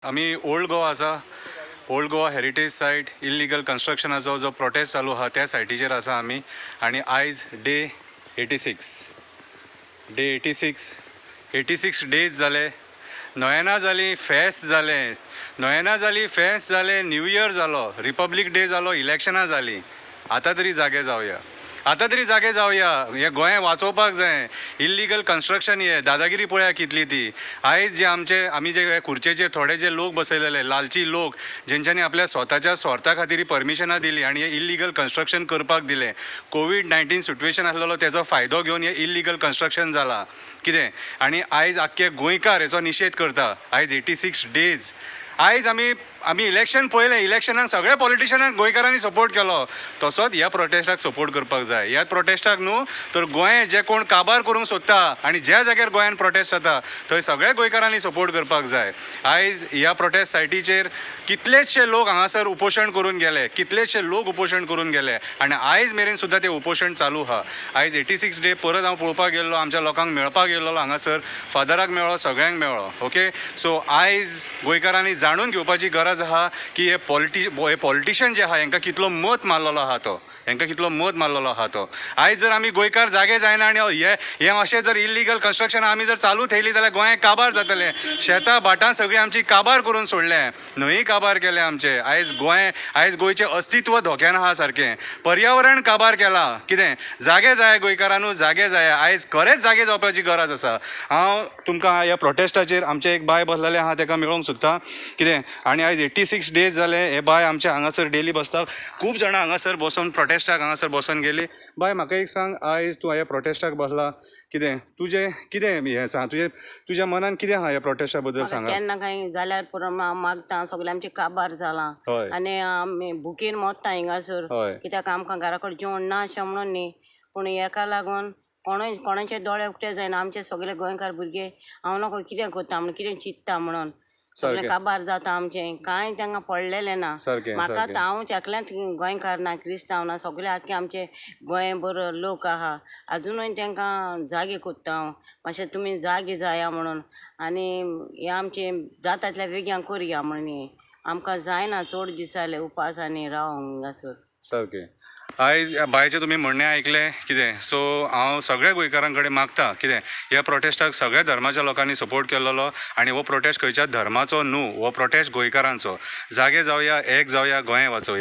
आमी ओल्ड गोवा आसा. Old Goa heritage site illegal कन्स्ट्रक्शनाचो जो प्रोटेस्ट चालू आहा, त्या सायटीचेर आसा आमी. आनी आयज day 86, day 86. 86 days जाले. नोवेना जाली, फेस्त जालें. नोवेना जाली, फेस्त जालें, न्यू इयर जालो, रिपब्लीक डे जालो, इलेक्शनां जालीं. आतां तरी जागे जावया, आतां तरी जागे जावया. हें गोंय वाचोवपाक जाय. इल्लिगल कन्स्ट्रक्शन, हे दादागिरी पळया कितली ती. आयज जे आमचे, आमी जे हे खुर्चेचेर थोडे जे लोक बसयलेले, लालची लोक, जेंच्यांनी आपल्या स्वताच्या स्वार्था खातीर परमिशनां दिली आनी हे इल्लिगल कन्स्ट्रक्शन करपाक दिलें. कोवीड 19 सिट्युएशन आसलेलो, तेजो फायदो घेवन हे इल्लिगल कन्स्ट्रक्शन जाला. कितें आनी आयज आख्खे गोंयकार हेचो निशेध करता. आयज 86 डेज. आयज आमी इलेक्शन पळयलें. इलेक्शनाक सगळ्या पॉलिटिशनाक गोंयकारांनी सपोर्ट केलो, तसोच ह्या प्रोटेस्टाक सपोर्ट करपाक जाय. ह्या प्रोटेस्टाक न्हू तर गोंय जे कोण काबार करूंक सोदता आनी ज्या जाग्यार गोंयान प्रोटेस्ट जाता, थंय सगळ्या गोंयकारांनी सपोर्ट करपाक जाय. आयज ह्या प्रोटेस्ट सायटीचेर कितलेशे लोक हांगासर उपोशण करून गेले, कितलेशे लोक उपोशण करून गेले आनी आयज मेरेन सुद्दां ते उपोशण चालू आहा. आयज 86 डे. परत हांव पळोवपाक गेल्लो, आमच्या लोकांक मेळपाक गेल्लो हांगासर. फादराक मेळ्ळो, सगळ्यांक मेळ्ळो. ओके, सो आयज गोंयकारांनी जाणून घेवपाची गरज आहा की हे पॉलिटिशियन जे आहा, हेंकां कितलो मत मारलेलो आहा तो, हेंकां कितलो मत मारलेलो आहा तो. आयज जर आमी गोंयकार जागे जायना आनी हे हे अशें जर इल्लिगल कन्स्ट्रक्शन आमी जर चालू थेयली जाल्यार गोंय काबार जातलें. शेतां भाटां सगळीं आमची काबार करून सोडलें, न्हंय काबार केले आमचे. आयज गोंय, आयज गोंयचें अस्तित्व धोक्यान आहा सारकें. पर्यावरण काबार केलां. कितें, जागे जाय गोंयकारांनू, जागे जाय. आयज खरेंच जागे जावपाची गरज आसा. हांव तुमकां ह्या प्रोटेस्टाचेर आमचे एक बाय बसलेले आहा, तेका मेळोंक सोदता. कितें आनी आयज 86 डेज जाले. हे बाय आमचे हांगासर डेली बसता. खूब जाणां हांगासर बसोन प्रोटेस्टाक हांगासर बसोन गेली. बाय, म्हाका एक सांग, आयज तूं ह्या प्रोटेस्टाक बसला, कितें तुजें, कितें हें सांग, तुजें, तुज्या मनान कितें आहा ह्या प्रोटेस्टा बद्दल सांगा. केन्ना कांय जाल्यार पुरो, मागता. सगळें आमचें काबार जालां आनी आमी भुकेन मोत्ता हिंगासर. कित्याक आमकां घरा कडेन जेवण ना अशें म्हणून न्ही, पूण हेका लागून कोणूय कोणाचे दोळे उक्ते जायना. आमचे सगळे गोंयकार भुरगे हांव नको कितें करता म्हणून, कितें चिंत्ता म्हणून सगळें काबार जाता आमचें. कांय तांकां पडलेलें ना. म्हाका हांव एकलेंच गोंयकार ना, क्रिस्तांव ना, सगळे आख्खे आमचे गोंयभर लोक आहा. अजुनूय तांकां जागे कोत्ता हांव, मातशें तुमी जागे जाया म्हणून आनी हें आमचें जाता तितल्या बेगीन करया म्हणून. हें आमकां जायना, चड दीस जाले उपास आनी रावोंक हिंगासर. सारकें. आयज ह्या बायचें तुमी म्हणणें आयकलें. कितें, सो हांव सगळ्या गोंयकारां कडेन मागता, कितें ह्या प्रोटेस्टाक सगळ्या धर्माच्या लोकांनी सपोर्ट केलेलो आनी हो प्रोटेस्ट खंयच्या धर्माचो न्हू, हो प्रोटेस्ट गोंयकारांचो. जागे जावया, एक जावया, गोंय वाचोवया.